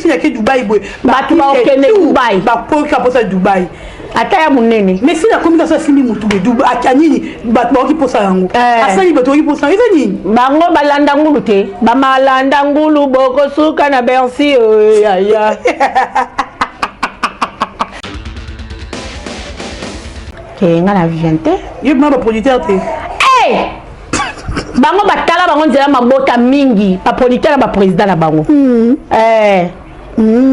sila ke Dubai boye. Bato baokende Dubai. Bapoka posa Dubai. Ata ya monene. Mais sila komi kasa asimbi mutu boye Dubai ata nini bato baoki posa yango. Eh. Asali bato baoki posa eza nini? Bango balanda ngulu te. Bamalanda ngulu bokosuka na Bercy euh, ya ya. Te nga na vision te. Yo bima ba producteur te. Hey! Bango batala bango nzela mabota mingi ba producteur na ba président na bango. Eh.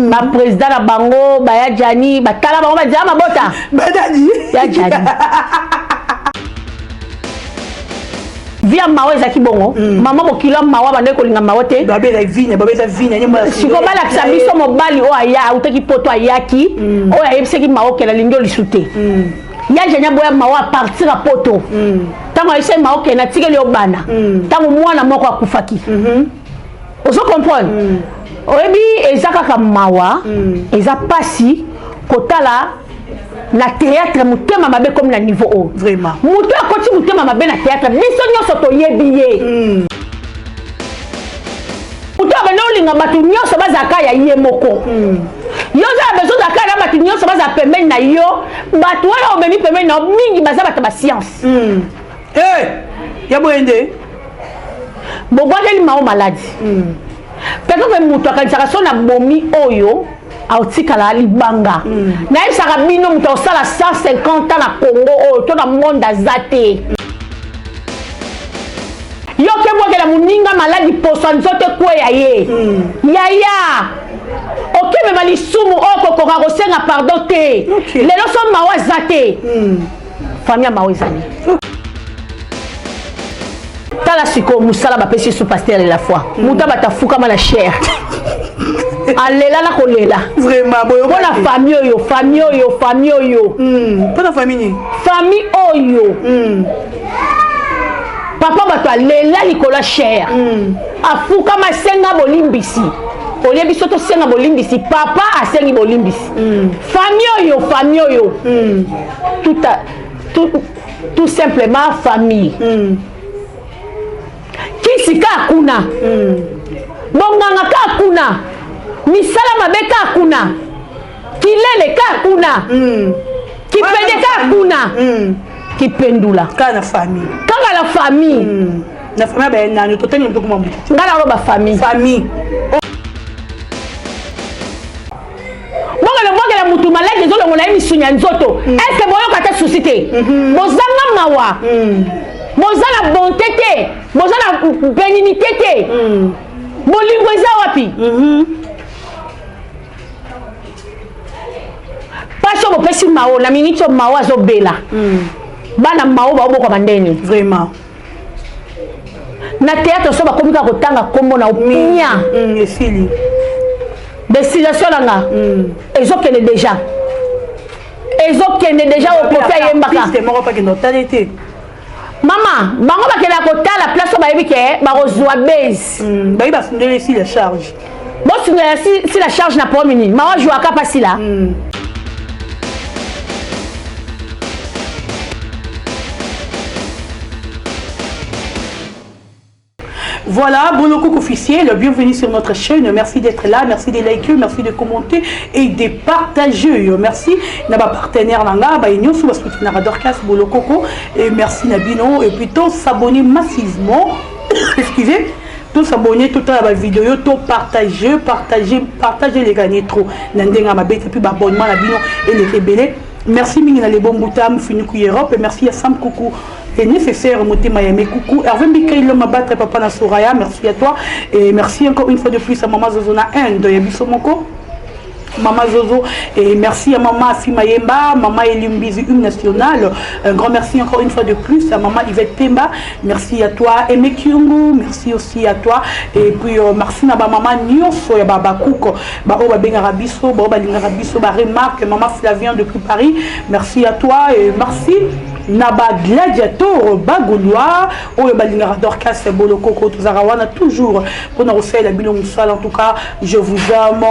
Ba président na bango ba ya Gianni batala bango ba nzela mabota. Badani. Ya Gianni. Via mawa ezalaki bongo. Mama mokilo ya mawa bandaki kolinga mawa te. Babela vigne, babela vigne nyama. Sikoyo balakisa biso mobali oyo aya autaki poto ayaki oyo ayebisaki mawa okende alingi yo lisu te. Ya Gianni aboya mawa a partir ya poto. Ntango ayebisaki mawa okende atikeli yo bana. Ntango mwana moko akufaki. Ozo comprendre? Oyebi eza kaka mawa, eza pasi kotala na théâtre motema mabe comme na niveau oyo. Vraiment. Moto akoti motema mabe na théâtre, biso nyonso toyebi ye. Moto abandi olinga bato nyonso bazalaka ya ye moko. Yo oza na besoin ozalaka na bato nyonso bazala pembeni na yo, bato wana omemi pembeni na yo mingi baza bato ba science. Eh, ya boye nde. Bobwakeli mao maladi. Peut-être moto akanisaka so na bomi oyo aotikala libanga. Nayebisaka bino moto akosala 150 ans na Congo oyo to na monde aza te. Yo ke bwakela moninga maladi poso nzoto ekweya ye. Yaya okemema lisumu oyo kokoka kosenga pardon te. Lelo so mawa aza te. Famille ya mawa ezali. Tala sikoyo mosala bapesi su pasteur de la foi. Moto abata fukama na chair. Alela na kolela. Vraiment boyo. Mpona famille oyo, famille oyo, famille oyo. Mpona famille nini? Famille oyo. Papa bato alela likolo ya chair. Afukama asenga bolimbisi. Olie biso tosenga bolimbisi, papa asengi bolimbisi. Famille oyo, famille oyo. Tout à, tout, tout simplement famille. Kisi ka kuna. Bonganga ka kuna. Misala mabe ka kuna. Kilele ka kuna. Kipende ka kuna. Kipendula. Kaka na famille. Kaka na famille. Na famille ba nani totangi mto kuma mutu. Nga na ba famille. Famille. Bokele bokele mutu maladi ezolongola ye misuni ya nzoto. Est-ce que boyoka te souci te? Bozanga mawa. Boza na bonté te. Boza na bénignité te. Bolingo eza wapi? Pasi oyo bopesi mao na miniti oyo mao azobela. Bana mao baobokwa bandeni. Vraiment. Na théâtre so bakomi kaka kotanga kombo na opia. Esili. Destination nanga ezokende déjà. Ezokende déjà okofi ayembaka. Piste moko pa kendo tali te. Mama, bango bakenda kotala place oyo bayebi ke bakozwa base. Bayebi basundeli si la charge. Bosundela si la charge na problème nini? Mawa jouaka pa sila. Voilà, Bolokoko officiel, bienvenue sur notre chaîne. Merci d'être là, merci de liker, merci de commenter et de partager. Merci na ba partenaire nanga, ba nyonso ba soutenir Dorcas Bolokoko et merci na bino et plutôt s'abonner massivement. Excusez, tout s'abonner tout à la vidéo, tout partager, partager, partager les gagner trop. Na ndenga mabete puis ba abonnement na bino et les rebelles. Merci mingi na les bons fini ku Europe et merci à Sam Coucou. C'est nécessaire, Motema Yame Coucou. Hervé Mikaï, l'homme à battre, papa na Soraya, merci à toi. Et merci encore une fois de plus à Maman Zozo na Inde, Yabiso Moko. Maman Zozo, et merci à Maman Afima Yemba, Maman Elimbizi, hymne national. Un grand merci encore une fois de plus à Maman Yvette Pemba. Merci à toi, Aimé Kyungu. Merci aussi à toi. Et puis, merci à Maman Nyonso, ya Baba Kouk, ba Oba Benga Rabiso, ba Oba Linga Rabiso, ba Remarque, Maman Flavien depuis Paris. Merci à toi et merci. Naba gladiator bagolois oyo balingaka Dorcas Bolokoko tozalaka wana toujours mpona kosalela bino mosala. En tout cas je vous aime,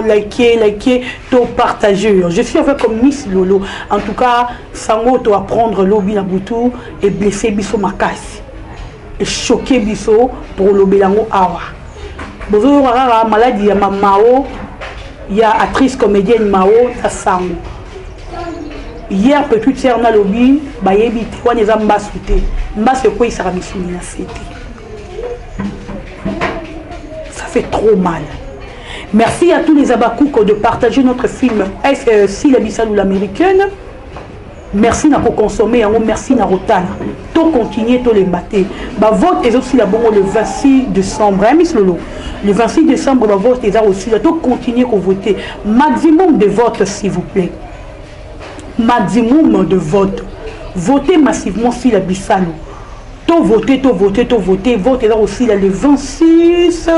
likez, likez, to partager. Je suis avec Miss Lolo. En tout cas sango to apprendre lobi na butu et blessé biso makasi et choqué biso pour lobela yango awa. Bozoyoka kaka maladi ya mamao. Ya actrice comédienne Mao na sango. Hier petite sœur nalobi bayebi te wana eza mbasu te. Mbasu ekweyisaka misuni na se te. Ça fait trop mal. Merci à tous les Abakouko de partager notre film Sila Bisalou l'américaine. Merci na consommer yango, merci na rotana. To continuer to les mater. Ba vote est aussi la bongo le 26 décembre. Hein, Miss Lolo. Le 26 décembre ba vote est aussi là. To continuer ko voter. Maximum de votes s'il vous plaît. Maximum de votes. Votez massivement Sila Bisalou. To voter, to voter, to voter. Vote est aussi là le 26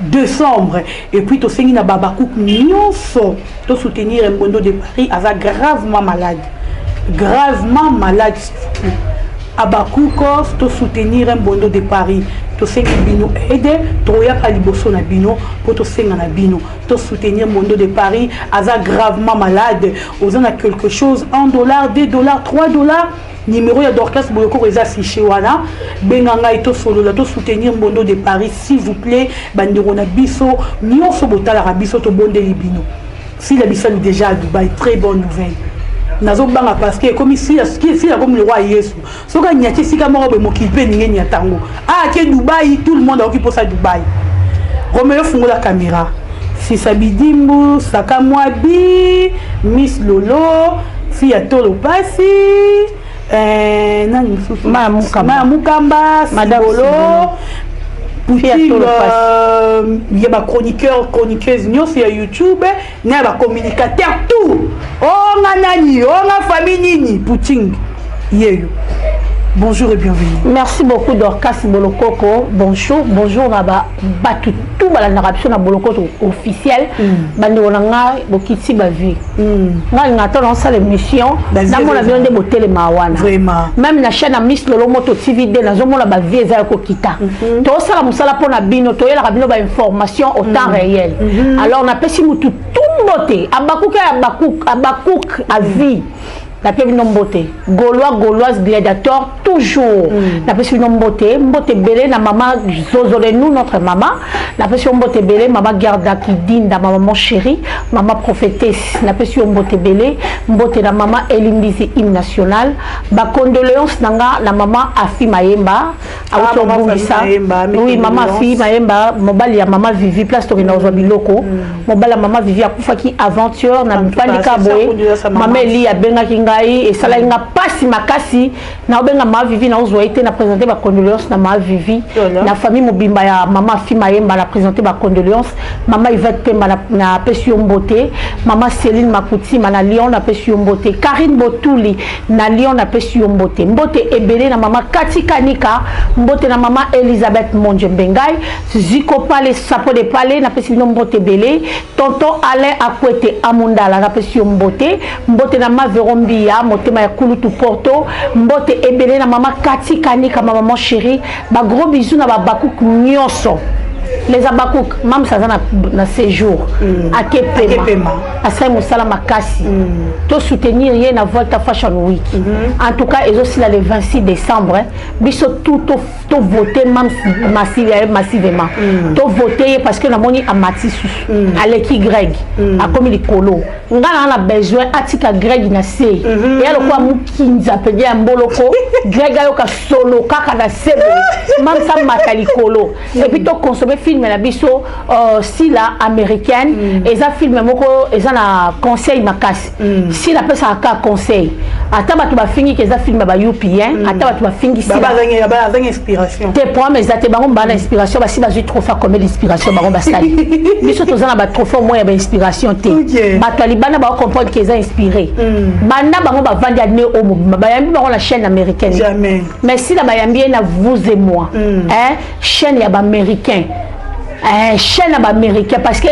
décembre. Et puis tosengi na babakouk nyonso to soutenir Mbondo de Paris aza gravement malade. Gravement malade s'il vous plaît. Abakukos to soutenir Mbondo de Paris. Tosengi bino aide, toyaka liboso na bino po tosenga na bino. To soutenir Mbondo de Paris aza gravement malade. Oza na quelque chose 1 dollar, 2 dollars, 3 dollars. Numéro ya Dorcas Bolokoko eza affiché wana. Benga ngai to solola to soutenir Mbondo de Paris s'il vous plaît. Bandeko na biso nyonso botalaka biso tobondeli bino. Sila Bisalu déjà à Dubaï, très bonne nouvelle. Nazobanga parce que ekomi Sila Sila comme le roi Yesu. Soki anyati esika moko boye mokili mpe elingi enyata yango. Ah, ke Dubaï, tout le monde akoki mposa Dubaï. Romeo fungola caméra. Sisa Bidimbu, Saka Mwabi, Miss Lolo, Fia Tolo Pasi, nani mosusu? Maya Mukamba. Maya Mukamba, Madame Sibolo, Fia Poutine, Tolo Pasi. Ya ba chroniqueur, chroniqueuse nyonso ya YouTube, na ya ba communicateur tout. Oh nga nani, oh nga famille nini, Poutine. Yeyo. Bonjour et bienvenue. Merci beaucoup Dorcas Bolokoko. Bonjour, bonjour na ba batu tout balandaka biso na Bolokoko officiel. Bandeko na nga bokiti ba vie. Nga nga to na sala émission, namona bino nde botelema wana. Vraiment. Même na chaîne ya Miss Lolo Moto TV D nazomona ba vie eza ya kokita. Tosala mosala mpona bino, toyelaka bino ba information au temps réel. Alors napesi mutu tout mbote, abakuka ya abakuk, abakuk à vie. Napesi bino mbote gaulois, gauloise, gladiateur toujours. Napesi bino mbote, mbote ebele na mama Zozolenu, notre mama. Napesi yo mbote ebele, mama Gerda Kidinda, ma maman chérie, mama prophétesse. Napesi yo mbote ebele, mbote na mama Elimbisi, hymne national. Bacondoléance na nga na mama Afi Mayemba awuti Mama obungisa. Fabi Mayemba, mes Oui, mama Afi condoléances. Mayemba, mobali ya mama Vivi, place tokenda kozwa biloko. Mobali ya mama Vivi akufaki aventure na En tout cas, mpandika c'est ça, boye. condoléances à maman. Mama Eli abengaki ngai, esalaki nga mpasi makasi. Naobenga mama Vivi, naozwa ye te. Na présente bacondoléance na mama Vivi, Voilà. na famille mobimba ya mama Afi Mayemba. Na présente bacondoléance mama Yvette Pemba, napesi yo mbote. Mama Céline Makutima na Lyon, napesi yo mbote. Karine Botuli na Lyon, napesi yo mbote. Mbote ebele na mama Kati Kanika, mbote na mama Elisabeth Monje Mbengai, Ziko Pale, Sapo de Pale, napesi bino mbote ebele. Tonton Alain Akwete Amundala, napesi yo mbote. Mbote na ma Vero Mbia, motema ya kulutu Porto. Mbote ebele na mama Kati Kanika, ma maman chérie. Bagros bisous na babakuku nyonso, les Abakuk. Mamsa aza na séjour, ake pema. Pema. Asali mosala makasi. To soutenir ye na Volta Fashion Week. En tout cas ezosila le 26 décembre, hein. Biso tout to vote mams massivement, to vote ye parce que namoni amati susu, aleki Greg, akomi likolo. Nga na besoin atika Greg na se, eya lokola mokinza mpenza ya mboloko. Greg ayoka solo kaka na se boye, mamsa mata likolo. Et puis toconsommer film na biso Sila américaine. Eza film moko eza na conseil makasi. Sila apesaka kaka conseil. Ata bato bafingi ke eza film ya bayupien, ata bato bafingi Sila. Baba azangi inspiration. Te, problème eza te. Bango baa na inspiration, basi bazwi trophée combien d'inspiration bango basali. Biso toza na batrophée au moins ya bainspiration te. Bato ya libanda bakocomprendre ke eza inspiré. Banda bango bavandi ane oyo mobima, bayambi bango na chaîne américaine. Jamais. Mais Sila bayambi ye na Vous et moi, hein, chaîne ya baaméricain, hein, chaîne ya baaméricain, parce que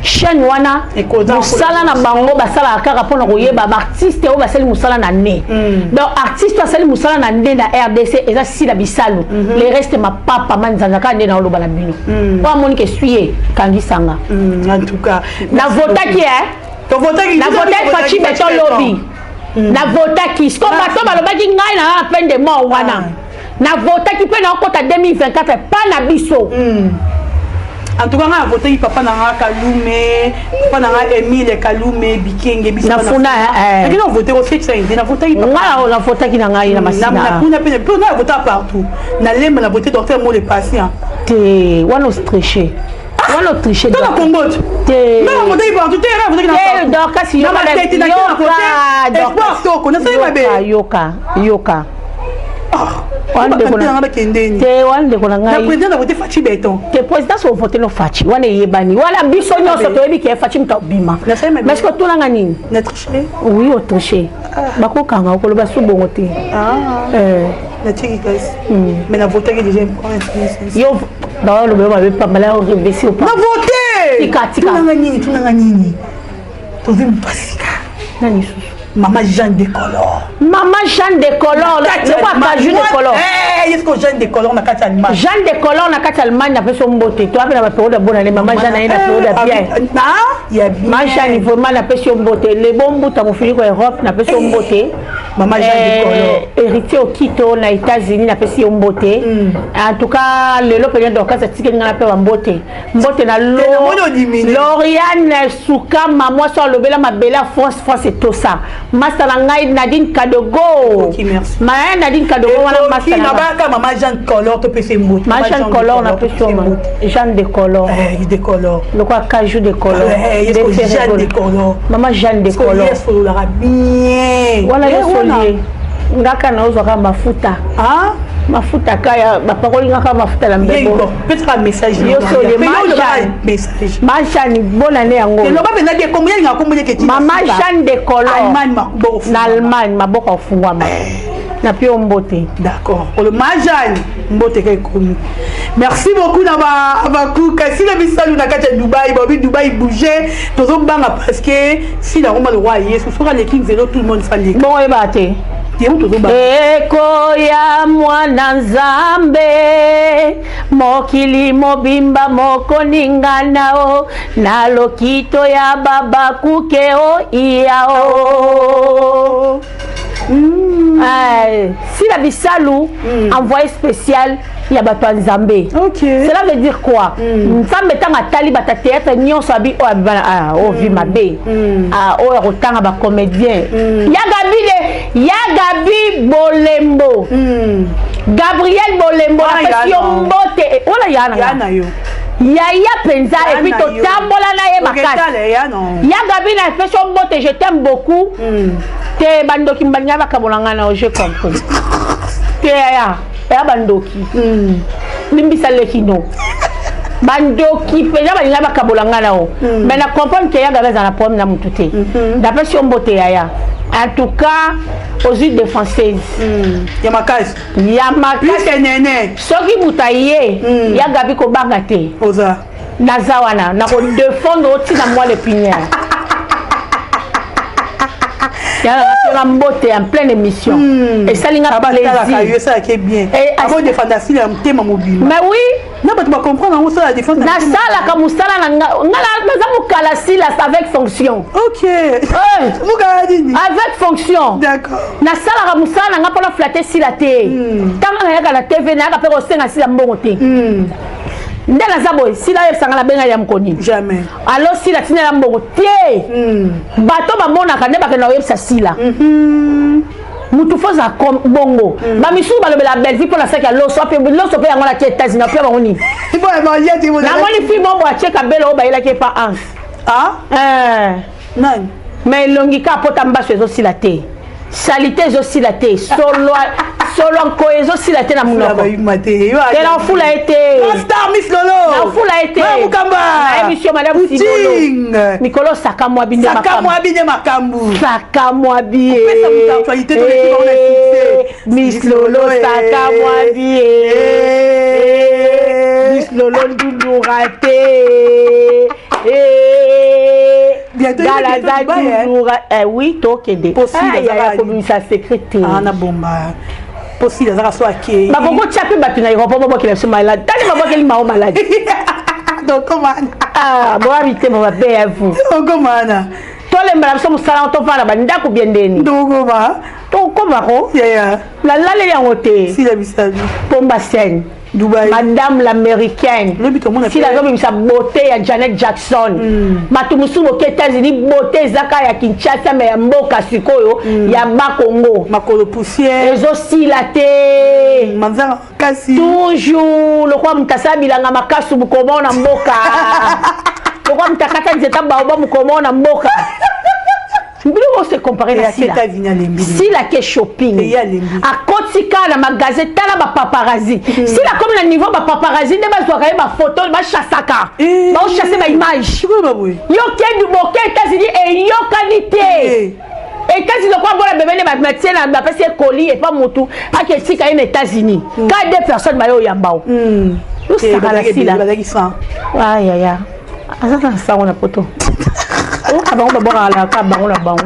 chaîne wana Ekoza mosala na bango basalaka kaka mpona koyeba baartiste oyo basali mosala na ne. Donc artiste oyo asali mosala na nde na RDC eza Sila Bisalu. Le reste mapapa manzanza kaka nde na oloba na bino. Oyo amoni ke sui ye kangisanga. En tout cas Navotaki e. Tovotaki. Navotaki Fatshi Béton lobi. Navotaki siko bato balobaki ngai na peine de mort wana. Navotaki mpe naokota 2024 pa na biso. En tout cas, nga votaki papa na nga Kalume, papa na nga Emile Kalume Bikenge biso. Na funa eh. Lakini na voter aussi ça inde na votaki papa. Nga na votaki na ngai na masina. Na kuna pe pe na vota partout. Na lemba na voter docteur Mole patient. Te wana ostriche. Wana otriche. To na Congo te. Na votaki partout te na votaki na partout. Te Dorcas yoka. Na matete na na voter. Espoir toko na sali mabe. Yoka yoka. Wana ndeko na bakende te wana ndeko na ngai na président na vote Fatshi Beton te président so vote no Fatshi wana eyebani wana biso nyonso toyebi ke Fatshi moto abima mais ce que otunanga nini na triche oui otriche bakokanga okoloba su bongo te natiki kasi mais na votaki déjà yo baoloba yo mabe pambala orevesi na vote tika tika tunanga nini tunanga nini tozwi mpasika nani susu? Mama Jeanne de Color. Mama Jeanne de Color, lokwa kaju de Color. Eh, yesko Jeanne de Color na kati Allemagne. Jeanne de Color na kati Allemagne na peso mbote. Toi pe na ba période ya bonne année, Mama Jeanne na na période ya bien. Na ya bien. Mama Jeanne vraiment na peso mbote. Le bon mbuta mofili ko Europe na peso mbote. Mama Jeanne de Color. Héritier Okito na États-Unis na pesi yo mbote. En tout cas, lelo pe Dorcas atikeli nga na pe ba mbote. Mbote na Lauriane Sukama mwasi alobela mabele ya France France etosa masta na ngai Nadine Kadogo ma Nadine Kadogo wana masta na baka mama Jeanne Color to pese mbote ma Jeanne Color na pesi yo Jeanne de Color eh de Color lokwa cajou de Color Jeanne de Color mama Jeanne de Color yes ololaka bien wana yo solie ngaka na ozwaka mafuta ah mafuta kaya bapakoli ngaka mafuta na mbebo pesaka message yo solie ma Jeanne bonne année yango eloba mpenza bien kombo yalinga kombo yeke mama Jeanne de Color Allemagne maboko na Allemagne maboko afungwama na pio mbote. D'accord. Olo ma Jeanne mbote ka ekomi. Merci beaucoup na ba bakuka sila bisalu na kati ya Dubaï babi Dubaï bouger tozo banga parce que sila roma le roi Yesu soka leki nzelo tout le monde fallait. Bon oyeba te. Ekoya mwana Nzambe mokili mobimba mokoningana o na lokito ya babakuke o iya o. Sila Bisalu envoyé spécial ya bato ya Nzambe. Cela veut dire quoi? Nzambe ntango atali bato ya théâtre nyonso abi oyo abibana oyo vi mabe oyo akotanga bacomédien ya Gabi de ya Gabi Bolembo Gabriel Bolembo apesi yo mbote wana ya na yo yaya mpenza et puis totambola na ye makasi ya Gabi na apesi yo mbote, je t'aime beaucoup. Te bandoki balinga bakabola ngai na yo, j'ai compris te yaya ya bandoki limbisa leki no bandoki mpenza balinga bakabola ngai na yo, mais na comprendre ke ya Gabi aza na problème na motu te. Napesi yo mbote yaya, en tout cas ozwi défenseuse ya makasi ya makasi nene. Soki moto aye ya Gabi kobanga te. Oza Naza wana nakodefendre otina mwa lepinière yana mbote en pleine émission esali nga plaisir. Esalaki bien akodefendre asili ya motema mobima. Mais oui. Na bato bacomprendre yango osala défense. Nasalaka mosala na nga naza mokala silas avec fonction. Ok, mokala nini? Avec fonction. D'accord. Nasalaka mosala na nga mpona flatter sila te. Ntango nayaka na TV, nayaka mpe kosenga sila mbongo te. Nde naza boye, sila oyebisanga nabenga ya mokoni. Jamais. Alo sila tinela mbongo te. Bato bamonaka nde bakenda koyebisa sila. Mutu fo aza bongo. Bamisusu balobela Bellevue mpo na saki ya loso ape loso mpe yango natie États-Unis apia bango nini. Namoni fi mombo atie kabelo oyo bayelaki epa Anse. Nani? Mais elongi ka pota mbaso ezosila te, salite ezosila te, solo solo nkoyo ezosila te na monoko te. Naofula ye te, naofula ye te. Nayebi yo madame Silolo mikolo saka mwa binde. Makambo. Saka mwa bie, Miss Lolo saka mwa bie, Miss Lolo ndundura te. Galaza toujours oui tokende kobimisa secret te. Na bomba possible azaka so akei. Bakongo tia mpe bato na aéroport babwakela biso maladi. Tali babwakeli mao maladi. Tokomana. Boya mitema mabe ya vous. Tokomana. Tolembela biso mosala, tovanda bandako bien ndeni. Tokoma. Tokomako. Yaya. Nalaleli yango te. Sila bisabi. Pomba scène. Dubai. Madame l'américaine. Sila azobimisa beauté ya Janet Jackson. Bato mosusu boke États-Unis, beauté ezaka ya Kinshasa, mais ya mboka sikoyo ya Bakongo. Makolo poussière. Ezosila te. Manzanga kasi. Toujours lokola moto asala bilanga makasu mokoma na mboka. Lokola moto akata nzeta baoba mokoma na mboka. Biloko se comparer na Sila. Sila ke shopping. Akoti kaka na magasin, tala ba paparazzi. Sila komi na niveau ba paparazzi nde bazwaka ye ba photo, bachassaka. Baochasse ba image. Yo kendi boke États-Unis eyokani te. États-Unis lokola bona bebe nde batie na bapesi ye colis epa motu ake etika ye na États-Unis. Ka deux personnes baye oyamba o. Osakala Sila. Ayaya. Aza na sango na poto. Oyoka bango babwakaka bango na bango.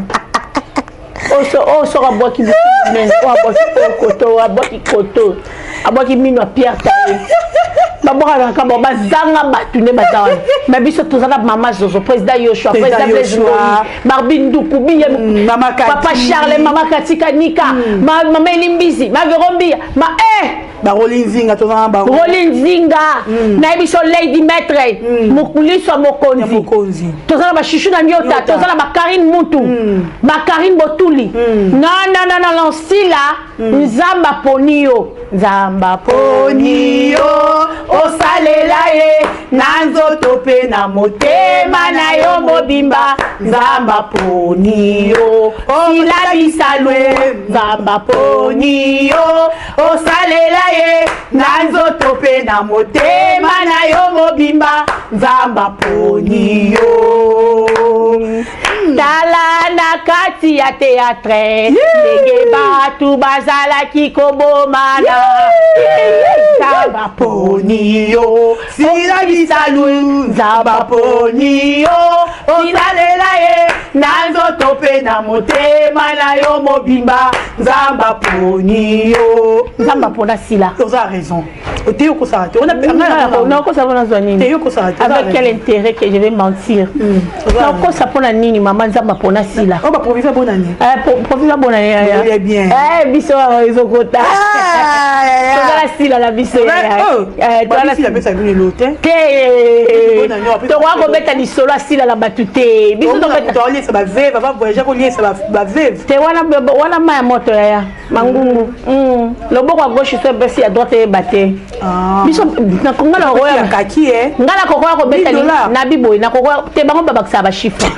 Oyo soki abwaki nene, oyo abwaki koto, abwaki koto, abwaki mino ya pierre taille. Babwakaka bango bazanga bato nde baza wana. Mais biso tozaka mama Zozo, président Yoshua, président Blaise Ngoi, Barbie Nduku, Biye, papa Charles, mama Katika Nika, mama Elimbizi, ma Vero Mbia, ma eh Baroli Nzinga toza na bango. Roli Nzinga, nayebi so Lady Maître, mokuliso mokonzi. Toza na ba Chouchou na Nyota, toza na ba Karine Mutu, ba Karine Botuli. Non non non non non, Sila, Nzamba poni yo. Nzamba poni yo, osalela ye na nzoto pe na motema na yo mobimba. Nzamba poni yo, Sila bisalu. Nzamba poni yo, osalela ye na nzoto pe na motema na yo mobimba. Nzamba poni yo. Tala na kati ya théâtre ndenge bato bazalaki kobomana. Nzamba poni yo, Sila bisalu. Nzamba poni yo, osalela ye na nzoto pe na motema na yo mobimba. Nzamba poni yo. Nzamba pona Sila. Oza raison. Te okosaka te. Nakosa mpona zwa nini? Te okosaka te. Avec quel intérêt que je vais mentir? Nakosa mpona nini mama Nzamba pona Sila? Oh, baprofisa mpona nini? Profisa mpona nini? Bien. Biso awa ezokota. Tozala Sila na biso. Sila pesa bino elo te. Te. Tokoka kobeta lisolo ya Sila na bato te. Biso tobeta baveve, bavoyage koliesa baveve. Te wana wana ma ya moto yaya. Mangungu. Loboko ya gauche so epesi ya droite eyeba te. Biso nga na kokoya kaki nga na kokoya kobeta na biboye na kokoya te bango babakisaka bachiffre.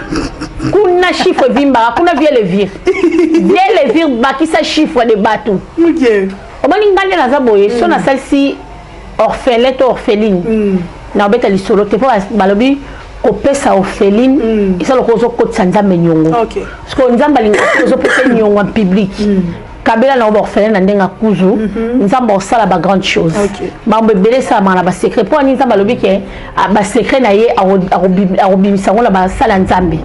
Kuna chiffre evimbaka kuna vie le vire. Vie le vire bakisa chiffre de bato. Omoni nga nde naza boye so nasalisi orphelin to orpheline. Na obeta lisolo te po balobi kopesa orpheline eza lokola ozokotisa Nzambe nyongo. Parce que Nzambe alingaka ozopesa nyongo en public. Kabela na orphelin na ndenge akuzu, Nzambe osala ba grande chose. Mambo ebele esalamaka na basecret. Mpo ani Nzambe alobi ke basecret na ye akobimisa yango na basala Nzambe.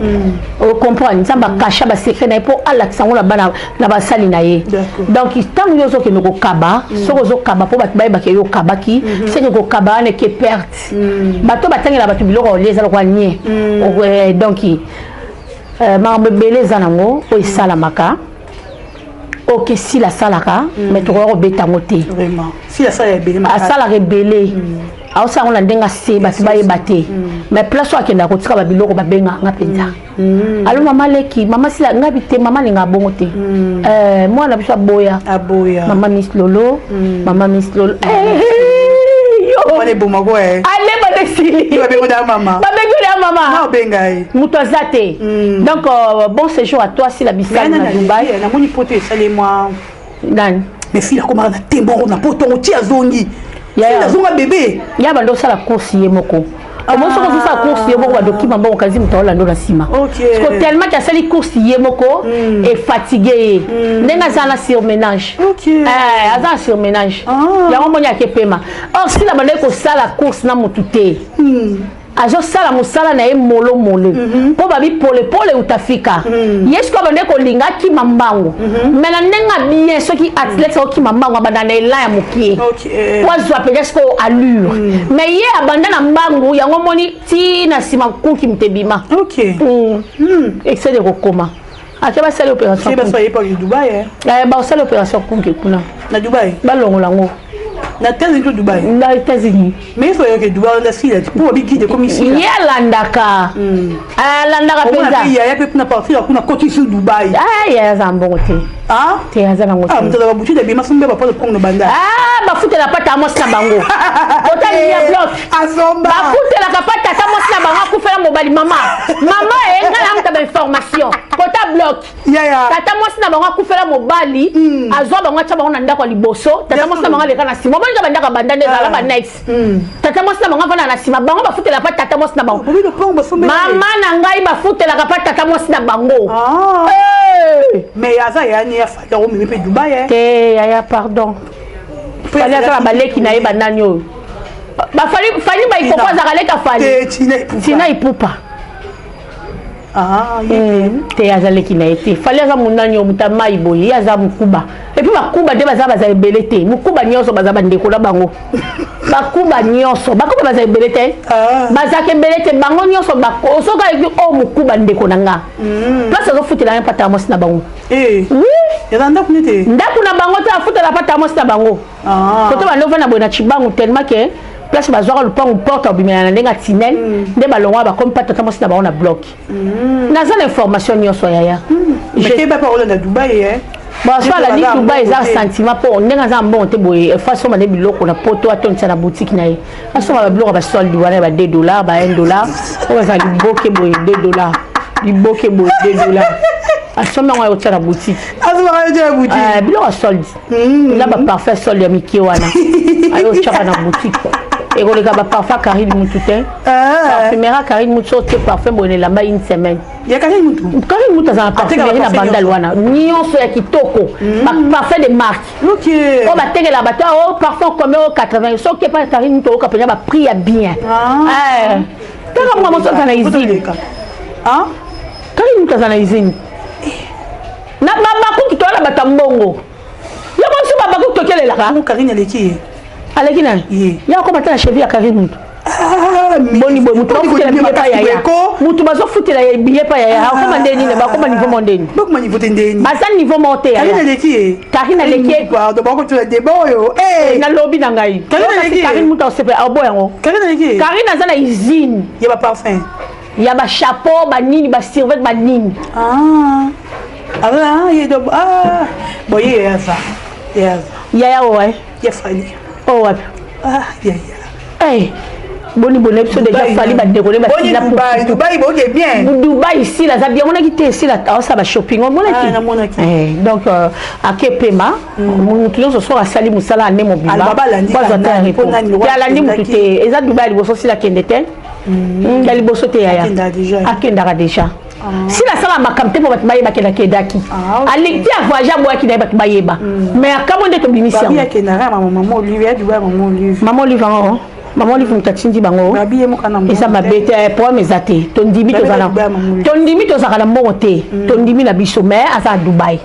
Ocomprendre? Nzambe akasha basecret na ye mpo alakisa yango na bana na basali na ye. Donc ntango yo ozokende kokaba, soki ozokaba mpo bato bayebaka yo okabaki, seke kokaba wana eke perte. Bato batangela bato biloko ya kolia eza lokola nie. Donc makambo ebele eza nango oyo esalamaka. Ok, Sila asalaka, mais tokoka kobeta yango te. Asalaka ebele, aosala yango na ndenge ase bato bayeba te, mais place oyo akendaka kotika babiloko babengaka nga mpenza: "Alo mama leki, mama Sila." Ngabi te, mama alingaka bongo te. Mwana biso aboya mama Miss Lolo, mama Miss Lolo aleba desili, babengi ya mama moto aza te. Donc bon séjour à toi, Sila Bisali, na Dubai. Namoni poto esali mwa Nani? Mais Sila akomaka na tembo na poto ngo ti azongi. Sila azonga bébé. Ya bando osala course ye moko. Omoni, soki ozosala course ye moko, badokima mbongo kazi moto aolanda na nsima. Parce que tellement que asali course ye moko, efatigue ye ndenge aza na surménage, aza na surménage yango moni akepema. Or Sila bandaki kosala course na motu te, azosala mosala na ye molomolo mpo babi polepole utafika. Ye sikoyo abandaki kolinga akima mbangu, mais na ndenge bien, soki athlète akokima mbangu, abanda na elan ya mokie po azwa mpenza sikoyo allure. Mais ye abanda na mbangu yango, moni ti na nsima kuki moto ebima. Excès de kokoma ake basali opération, basali opération kunki kuna. Na Dubai. Balongola yango. Na États-Unis to Dubai? Na États-Unis. Mais il faut que Dubai na sila po bi guide comme ici. Ye alandaka. Alandaka Omona mpenza. Mpe yaya mpe kuna partir ya kuna koti sur Dubai. Ah, yaya aza mbongo te. Ah? Te, aza nango Ah, te. moto azaka boutique abima sombe bapota mpongo na banda. Ah, bafutela pa tata mwasi na bango. Kota ya bloc. Azomba. Bafutelaka pa tata mwasi na bango akufela mobali mama. Mama e ngai namuta ba information. Kota bloc. Yaya. Tata mwasi na bango akufela mobali, azwa bango, atya bango na ndako ya liboso. Tata mwasi na bango aleka na nsima. Omoni ka bandako ya banda nde ezala ba nex. Tata mwasi na bango avanda na nsima, bango bafutela pa tata mwasi na bango. Bobi lopango basombe. Mama na ngai, bafutelaka pa tata mwasi na bango. Ah. Eh! Mais aza yaya ni ya Fally omemi mpe Dubai, eh. Te yaya, pardon, Fally aza na baleki na ye banani oyo bafali Fally baikoko azalaka leka Fally. Te, Tina Ipupa. Tina Ipupa. Ah, ye. Te, aza leki na ye te. Fally aza monani oyo moto amai boye, ye aza mokuba. Et puis bakuba nde baza ebele te. Mokuba nyonso baza bandeko na bango. Bakuba nyonso, bakuba baza ebele te. Ah. Bazalaka ebele te. Bango nyonso soki ayebi oyo mokuba ndeko na nga, place azofutela ye mpata ya mwasi na bango. Eh. Oui. Eza ndako nete. Ndako na bango te, afutela mpata ya mwasi na bango. Ah. Kote bando ovanda boye na Cibangu, tellement ke place bazwaka lupangu, porte obimela na ndenge ya tunnel nde balongwa, bakomi mpa tata mwasi na bango na bloc. Naza na information nyonso, yaya. Mais keba pa olanda Dubai, eh. Bon, so alandi Dubai, eza sentiment mpo ndenge aza mbongo te boye. Efo asomba nde biloko na poto, atondisa na boutique na ye, asomba babiloko ya basolde wana ya ba 2 dollar, ba 1 dollar oyo baza liboke boye 2 dollar, liboke boye 2 dollar. Asombi yango, ayotia na boutique. Azomaka yo na boutique. Biloko ya solde na baparfum solde ya mike wana, ayotiaka na boutique. Ekoleka baparfum Karine Mutu te. Parfumerie Karine Mutu, so otie parfum boye na elamba, une semaine. Ya Karine Mutu? Karine Mutu aza na parfumerie na Bandal wana nyonso ya kitoko, baparfum de marque. Oyo batekelaka bato o parfum combien? O 80. Soki epa Karine Mutu, oyoka mpenza baprix ya bien. Tanga mwa moso aza na usine. Karine Mutu aza na usine na babakuki toala bato ya mbongo yo mosu babakuki tokelelaka. Karine aleki ye. Aleki nani? Ya akoma ta na cheville ya Karine Mutu. Boni boye, mutu bazofutela billet pa yaya, mutu bazofutela billet pa yaya, akoma nde nini? Bakoma niveau mo ndeni? Bakoma niveau te ndeni? Baza niveau mo te. Karine aleki ye. Karine aleki ye. Pardon, bakotula débat oyo. Nalobi na ngai, Karine Mutu aosepe aobo yango. Karine aleki ye. Karine aza na usine. Ya baparfum. Ya bachapeau, banini, basurvêt, banini. Aza ye do, ah bon, ye aza, ye aza. Yaya oyo? Ya Fally. Oyo wapi? Ah, yaya. Hey, boni boni biso déjà Fally bandeko ne basila. Dubai boke bien. Dubai esila, aza bien. Omonaki te esila aosala bashopping, omonaki? Donc ake pema. Motu nyonso soki asali mosala ane mobimba, te alandi motu te. Eza Dubai ya liboso sila akende te, ya liboso te yaya, akendaka déjà. Sila asala makambo te mpo bato bayeba akendaki edaki alingi te avoyage, aboyaki na ye bato bayeba, mais akambo nde tobimisi yango. Mama Olive yango, Mama Olive moto atindi bango, eza mabe te, problème eza te. Tondimi, tondimi tozalaka na mbongo te, tondimi na biso, mais aza na Dubai.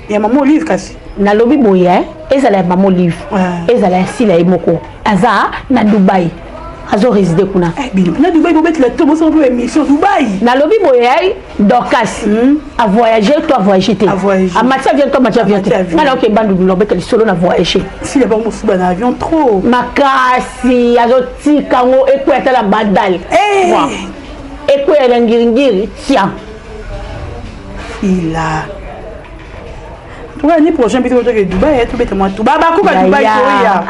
Ya Mama Olive kasi. Nalobi boye, ezala ya Mama Olive, ezala ya Sila ye moko, aza na Dubai, azo réside kuna. Na Dubai bobetela to bosala mpe émission Dubai. Nalobi boye, Dorcas avoyage to avoyage te? Amati avion to amati avion te? Nga nayoki ebandulu na obeta lisolo na voyage. Sila bango mosuba na avion trop. Makasi, azotika yango ekweya ata na Bandal, ekweya na Ngiringiri tia. Sila toka ni prochain biso toke Dubai, tobeta mwa tuba bakuka Dubai toya.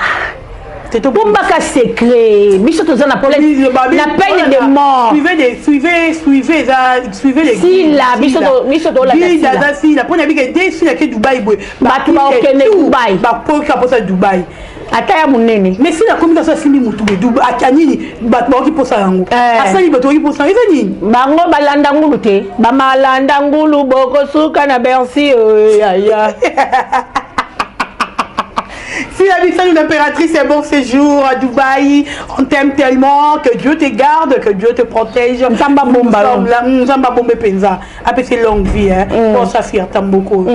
Bombaka secret, biso toza na peine de mort. Suivez, suivez, suivez, eza suivez les. Sila, biso tolanda aza Sila mpona bike de Sila ke Dubai boye. Bato baokende Dubai. Bapoka mposa Dubai. Ata ya monene. Mais Sila akomi kaso asimbi motu boye anini, bato baoki mposa yango, asali bato baoki mposa yango, eza nini? Bango balanda ngulu te, bamalanda ngulu bokosuka na Bercy yaya. Sila Bissanou, l'impératrice, un bon séjour à Dubaï. On t'aime tellement. Que Dieu te garde, que Dieu te protège. Nzamba bomba. Nzamba bombe penza. Apesi longue vie, hein. Pour sa fierté beaucoup.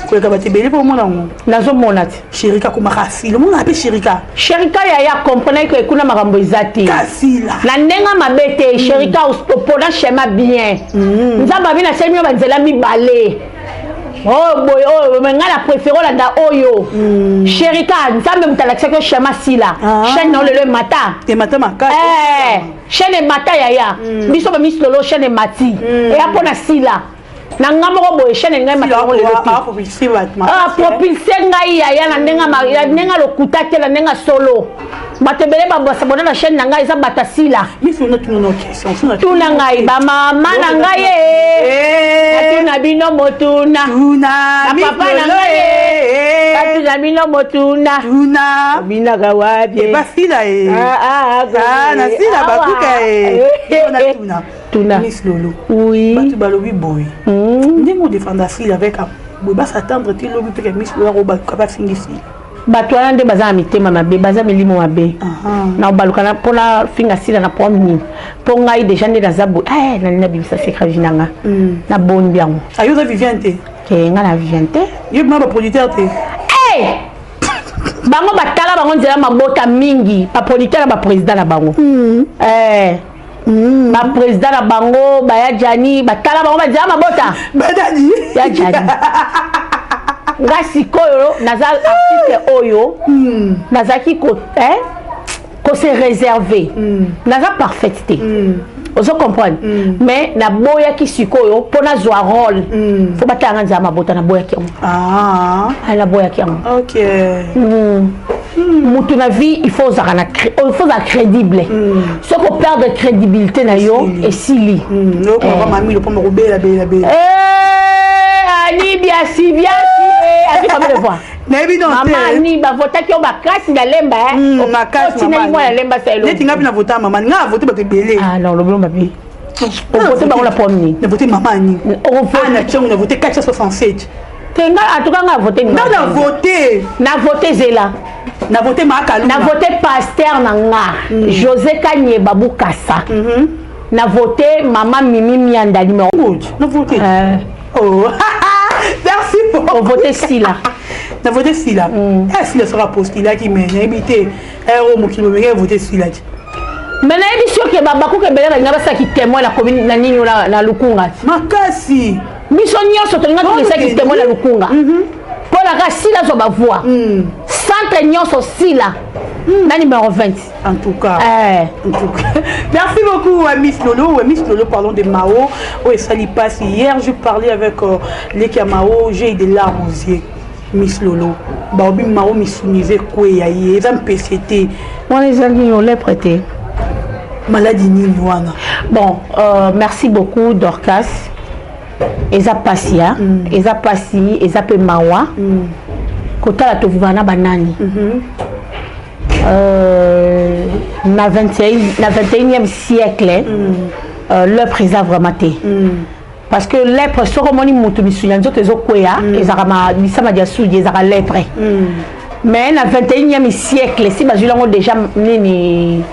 Koleka bato ebele mpo omona yango. Nazomona te. Sherika komaka asila, omona mpe Sherika. Sherika yaya, comprendre ke kuna makambo eza te. Kasila. Na ndenge mabe te. Sherika, opona schéma bien. Nzambe abi nasali bino banzela mibale. Oyo boye, oyo me ngai na préféré olanda oyo. Sherika, Nzambe moto alakisaki yo shema sila. Chaîne na yo lelo emata. Emata makasi. Eh, chaîne emata, yaya. Biso bamisi lolo, chaîne emati, eya mpo na sila na nga moko boye. Chaîne ngai emata yango lelo te. Apropulse bato. Apropulse ngai, yaya, na ndenge ya ndenge lokuta te, na ndenge solo. Bato ebele basabona na chaîne na ngai, eza bato asila. Miso, natuna na question. Tuna ngai, bamama na ngai ye, natuna bino motuna. Tuna. Bapapa na ngai ye, natuna bino motuna. Tuna. Obinaka wapi? Ebasila ye. Ah, Na sila bakuka ye. Natuna. Tuna. Miss Lolo. Oui. Bato balobi boye, ndenge odefendre asila avec boye, bas'attendre te lobi mpeke Miss Lolo akobaluka bafingi sila. Bato wana nde baza na mitema mabe, baza milimo mabe. Na obaluka mpona finga sila na problème nini? Mpo ngai déjà nde naza boye, nani nabimisa secret vie na nga, nabombi yango. Ayo oza Viviane te. Ke ngai na Viviane te. Yo bima baproducteur te. Bango batala bango nzela mabota mingi, baproducteur na baprésident na bango. Baprésident na bango baya jani, batala bango banzela mabota. Badani. Ya jani, nga sikoyo naza artiste oyo nazalaki ko kose réserver. Naza parfaite te, ozo comprendre, mais naboyaki sikoyo mpo nazwa rôle, faut batalanga nzela mabota. Naboyaki yango. Naboyaki yango. Mutu na vie, il faut ozalaka na il faut ozala crédible. Soki operdre crédibilité na yo, esili. Ani biasi biasi, azwi combien de voix? Nayebi. Mama Ani, bavotaki yo makasi na Lemba. Otinaki mwana Lemba. Neti nga mpe navota mama, nga avote bato ebele. Ah non, lobi mabe, ovote bango na problème nini? Navote mama Ani na Tiango, navote 467. Te, nga en tout cas nga vote. Nga na vote. Na vote, zela. Na vote Makaluna. Na vote pasteur na nga José Kanyeba Bukasa. Na vote mama Mimi Mianda numéro. Na vote. Oh, merci beaucoup. Ovote Sila. Na vote Sila. Eh, Sila sera postulaki, mais nayebi te oyo mokili omenge vote Sila ti. Mais nayebi soki bakuka ebele balinga basalaki témoin na commune na nini, na Lukunga ti. Makasi. Biso nyonso tolinga tolisaki témoin na Lukunga mpo na ka Sila azwa bavoix, centre nyonso Sila na numéro 20. En tout cas. En tout cas. Merci beaucoup, Miss Lolo. Miss Lolo, parlons de Mao. Oh, et ça y passe. Hier, je parlais avec Leki Mao, j'ai eu des larmes aux yeux. Miss Lolo. Baobi Mao misunize kweya ye. Eza mpese te. Wana ezali lèpre te. Maladie nini wana? Bon, merci beaucoup, Dorcas. Eza pasi ya, eza pasi, eza mpe mawa. Kotala tovivaka na banani na 21, na 21e siècle. Lèpre eza vraiment te, parce que lèpre, soki omoni motu misuni ya nzoto ezokweya, ezalaka bisama dia sudi, ezalaka lèpre. Mais na 21e siècle, si bazwi yango déjà nini,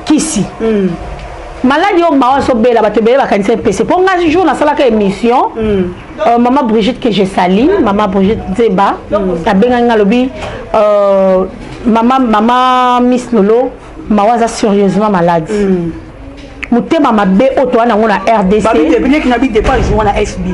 kisi. Maladi oyo mawa azobela, bato ebele bakanisa mpese. Mpo nga jour nasalaka émission, mama Brigitte, que je sali, mama Brigitte Nzeba, abengaki nga, alobi: "Mama, mama Miss Lolo, mawa aza sérieusement malade." Motema mabe oyo toza nango na RDC. Na bi depuis jour na SB.